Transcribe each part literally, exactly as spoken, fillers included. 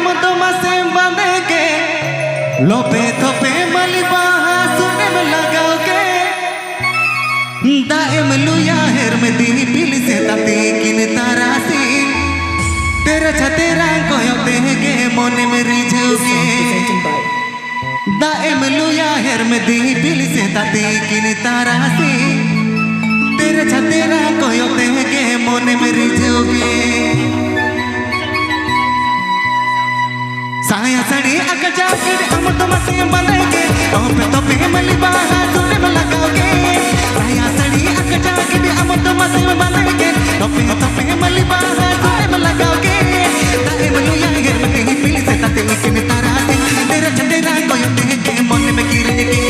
ᱢᱚᱛᱚ ᱢᱟᱥᱮ ᱵᱟᱸᱫᱮ ᱜᱮ, ᱞᱚᱯᱮ ᱛᱚᱯᱮ ᱢᱟᱹᱞᱤ ᱵᱟᱦᱟ ᱥᱩᱱᱮᱢ ᱞᱟᱜᱟᱣ ᱜᱮ᱾ ᱫᱟᱜ ᱮᱢ ᱞᱩᱭᱟ ᱦᱮᱨᱢᱮ ᱫᱤᱯᱤᱞ ᱥᱮᱛᱟ ᱛᱤᱠᱤᱱ ᱛᱟᱨᱟᱥᱤᱧ᱾ ᱛᱮᱨᱟ ᱪᱷᱟᱛᱮᱨᱟ ᱠᱚᱭᱚᱜ ᱛᱮᱜᱮ ᱢᱚᱱᱮᱢ ᱨᱤᱡᱷᱟᱹᱣ ᱜᱮ᱾ ᱫᱟᱜ ᱮᱢ ᱞᱩᱭᱟ ᱦᱮᱨᱢᱮ ᱫᱤᱯᱤᱞ ᱥᱮᱛᱟ ᱛᱤᱠᱤᱱ ᱛᱟᱨᱟᱥᱤᱧ᱾ ᱛᱮᱨᱟ ᱪᱷᱟᱛᱮᱨᱟ ᱠᱚᱭᱚᱜ ᱛᱮᱜᱮ ᱢᱚᱱᱮᱢ ᱨᱤᱡᱷᱟᱹᱣ ᱜᱮ᱾ ᱥᱟᱭᱟ ᱥᱟᱹᱲᱤ ᱟᱠᱟ ᱡᱟᱠᱮᱴ ᱟᱢ ᱫᱚ ᱢᱟᱥᱮ ᱵᱟᱸᱫᱮ ᱜᱮ, ᱛᱚᱯᱮ ᱛᱚᱯᱮ ᱢᱟᱹᱞᱤ ᱵᱟᱦᱟ ᱥᱩᱱᱮᱢ ᱞᱟᱜᱟᱣ ᱜᱮ᱾ ᱥᱟᱭᱟ ᱥᱟᱹᱲᱤ ᱟᱠᱟ ᱡᱟᱠᱮᱴ ᱟᱢ ᱫᱚ ᱢᱟᱥᱮ ᱵᱟᱸᱫᱮ ᱜᱮ, ᱛᱚᱯᱮ ᱛᱚᱯᱮ ᱢᱟᱹᱞᱤ ᱵᱟᱦᱟ ᱥᱩᱱᱮᱢ ᱞᱟᱜᱟᱣ ᱜᱮ᱾ ᱫᱟᱜ ᱮᱢ ᱞᱩᱭᱟ ᱦᱮᱨᱢᱮ ᱛᱮᱦᱮᱧ ᱯᱤᱞ ᱥᱮᱛᱟ ᱛᱤᱠᱤᱱ ᱛᱟᱨᱟᱥᱤᱧ᱾ ᱛᱮᱨᱟ ᱪᱷᱟᱛᱮᱨᱟ ᱠᱚᱭᱚᱜ ᱛᱮᱜᱮ ᱢᱚᱱᱮᱢ ᱠᱤᱨᱤᱧ ᱜᱮ᱾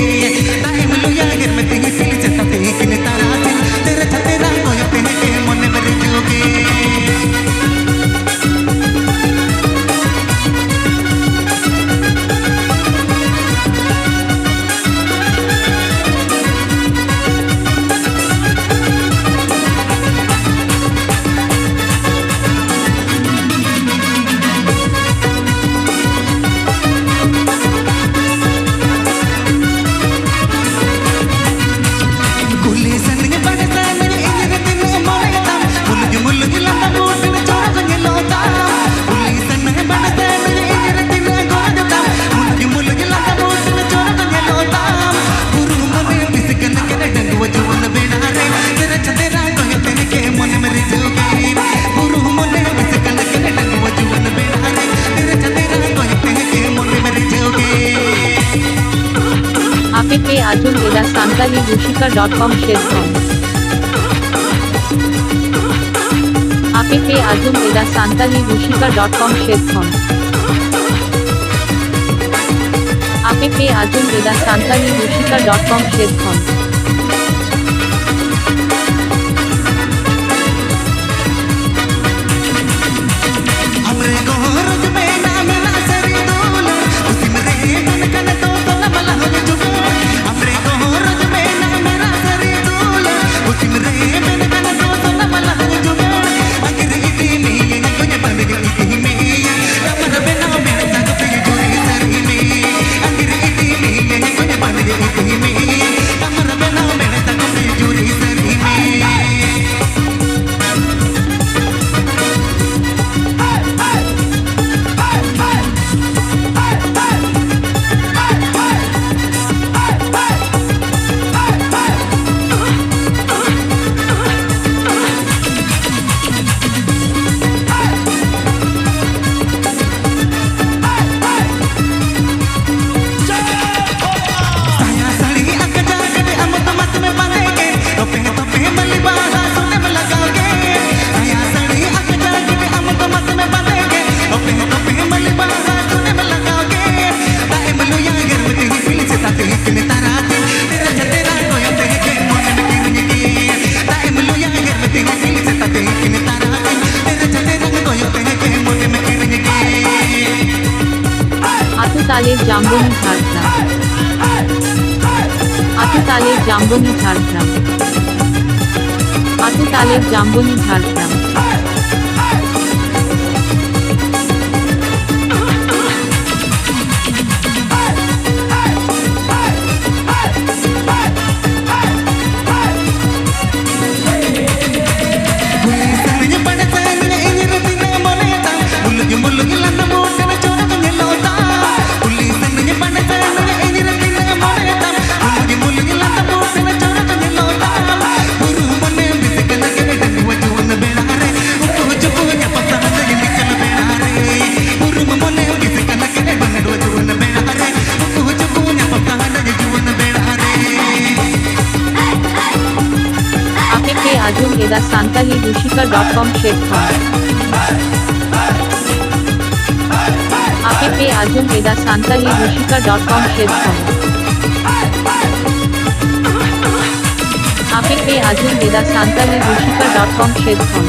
ᱫᱟᱜ ᱮᱢ ᱞᱩᱭᱟ ᱦᱮᱨᱢᱮ ᱛᱮᱦᱮᱧ ᱯᱤᱞ ᱥᱮᱛᱟ ᱛᱤᱠᱤᱱ ᱛᱟᱨᱟᱥᱤᱧ᱾ ᱛᱮᱨᱟ ᱪᱷᱟᱛᱮᱨᱟ ᱠᱚᱭᱚᱜ ᱛᱮᱜᱮ ᱢᱚᱱᱮᱢ ᱨᱤᱡᱷᱟᱹᱣ ᱜᱮ᱾ ᱠᱩᱞᱤ ᱥᱟᱱᱟᱧ ᱵᱟᱲᱮ ᱥᱟᱱᱟᱧ ᱤᱧ ᱨᱮ ᱛᱤᱱᱟᱹᱜ ᱢᱚᱱᱮ ᱛᱟᱢ᱾ ᱢᱩᱞᱩᱡ ᱢᱩᱞᱩᱡ ᱞᱟᱸᱫᱟ ᱵᱩᱴ ᱨᱮ ᱪᱚᱨᱚᱠ ᱧᱮᱞᱚᱜ ᱛᱟᱢ᱾ ᱠᱩᱞᱤ ᱥᱟᱱᱟᱧ ᱵᱟᱲᱮ ᱥᱟᱱᱟᱧ ᱤᱧ ᱨᱮ ᱛᱤᱱᱟᱹᱜ ᱜᱚᱨᱚᱡᱽ ᱛᱟᱢ᱾ ᱢᱩᱞᱩᱡ ᱢᱩᱞᱩᱡ ᱞᱟᱸᱫᱟ ᱵᱩᱴ ᱨᱮ ᱪᱚᱨᱚᱠ ᱧᱮᱞᱚᱜ ᱛᱟᱢ᱾ ᱵᱩᱨᱩ ᱢᱚᱱᱮ ᱵᱤᱥ ᱠᱟᱱ ᱠᱟᱱᱟ ᱰᱟᱺᱜᱩᱣᱟᱹ ᱡᱩᱣᱟᱹᱱ ᱵᱮᱲᱟ ᱨᱮ᱾ ᱛᱮᱨᱟ ᱪᱷᱟᱛᱮᱨᱟ ᱠᱚᱭᱚᱜ ᱛᱮᱜᱮ ᱢᱚᱱᱮᱢ ᱨᱤᱡᱷᱟᱹᱣ ᱜᱮ᱾ ᱵᱩᱨᱩ ᱢᱚᱱᱮ ᱵᱤᱥ ᱠᱟᱱ ᱠᱟᱱᱟ ᱰᱟᱺᱜᱩᱣᱟᱹ ᱡᱩᱣᱟᱹᱱ ᱵᱮᱲᱟ ᱨᱮ᱾ ᱛᱮᱨᱟ ᱪᱷᱟᱛᱮᱨᱟ ᱠᱚᱭᱚᱜ ᱛᱮᱜᱮ ᱢᱚᱱᱮᱢ ᱨᱤᱡᱷᱟᱹᱣ ᱜᱮ᱾ ᱟᱯᱮ ᱯᱮ ᱟᱸᱡᱚᱢ ᱮᱫᱟ ᱥᱟᱱᱛᱟᱞᱤ ᱨᱩᱥᱤᱠᱟ ᱰᱚᱴ ᱠᱚᱢ ᱥᱮᱫ ᱠᱷᱚᱱ᱾ ᱟᱯᱮ ᱯᱮ ᱟᱸᱡᱚᱢ ᱮᱫᱟ ᱥᱟᱱᱛᱟᱞᱤ ᱨᱩᱥᱤᱠᱟ ᱰᱚᱴ ᱠᱚᱢ ᱥᱮᱫ ᱠᱷᱚᱱ᱾ ᱟᱯᱮ ᱯᱮ ᱟᱸᱡᱚᱢ ᱮᱫᱟ ᱥᱟᱱᱛᱟᱞᱤ ᱨᱩᱥᱤᱠᱟ ᱰᱚᱴ ᱠᱚᱢ ᱥᱮᱫ ᱠᱷᱚᱱ᱾ ᱟᱢᱨᱮ ᱜᱚᱨᱚᱡᱽ ᱢᱮᱱᱟᱜ, ᱢᱮᱱᱟᱜ ᱥᱟᱹᱨᱤ ᱫᱩᱞᱟᱹᱲ᱾ ᱠᱩᱥᱤᱢ ᱨᱮ ᱢᱮᱱᱠᱷᱟᱱ ᱫᱚ ᱥᱟᱱᱟᱢ ᱞᱟᱦᱟ ᱦᱤᱡᱩᱜ᱾ ᱟᱢᱨᱮ ᱜᱚᱨᱚᱡᱽ ᱢᱮᱱᱟᱜ, ᱢᱮᱱᱟᱜ ᱥᱟᱹᱨᱤ ᱫᱩᱞᱟᱹᱲ᱾ ᱠᱩᱥᱤᱢ ᱨᱮ ᱢᱮᱱᱠᱷᱟᱱ ᱫᱚ ᱥᱟᱱᱟᱢ ᱞᱟᱦᱟ ᱦᱤᱡᱩᱜ᱾ ᱟᱸᱜᱤᱨ ᱤᱫᱤ ᱢᱮᱭᱟᱹᱧ, ᱠᱚᱧ ᱵᱟᱸᱫᱮ ᱤᱫᱤ ᱢᱮᱭᱟ᱾ ᱠᱟᱢᱟᱨ ᱵᱮᱱᱟ আতুতালের জাম্বনি ঝাড়গ্রাম। আতুতালের জাম্বনি ঝাড়গ্রাম। আতুতালের জাম্বনি ঝাড়গ্রাম। ᱟᱯᱮ ᱯᱮ ᱟᱸᱡᱚᱢ ᱮᱫᱟ ᱥᱟᱱᱛᱟᱞᱤ ᱨᱩᱥᱤᱠᱟ ᱰᱚᱴ ᱠᱚᱢ ᱥᱮᱫ ᱠᱷᱚᱱ᱾ ᱟᱯᱮ ᱯᱮ ᱟᱸᱡᱚᱢ ᱮᱫᱟ ᱥᱟᱱᱛᱟᱞᱤ ᱨᱩᱥᱤᱠᱟ ᱰᱚᱴ ᱠᱚᱢ ᱥᱮᱫ ᱠᱷᱚᱱ᱾ ᱟᱯᱮ ᱯᱮ ᱟᱸᱡᱚᱢ ᱮᱫᱟ ᱥᱟᱱᱛᱟᱞᱤ ᱨᱩᱥᱤᱠᱟ ᱰᱚᱴ ᱠᱚᱢ ᱥᱮᱫ ᱠᱷᱚᱱ᱾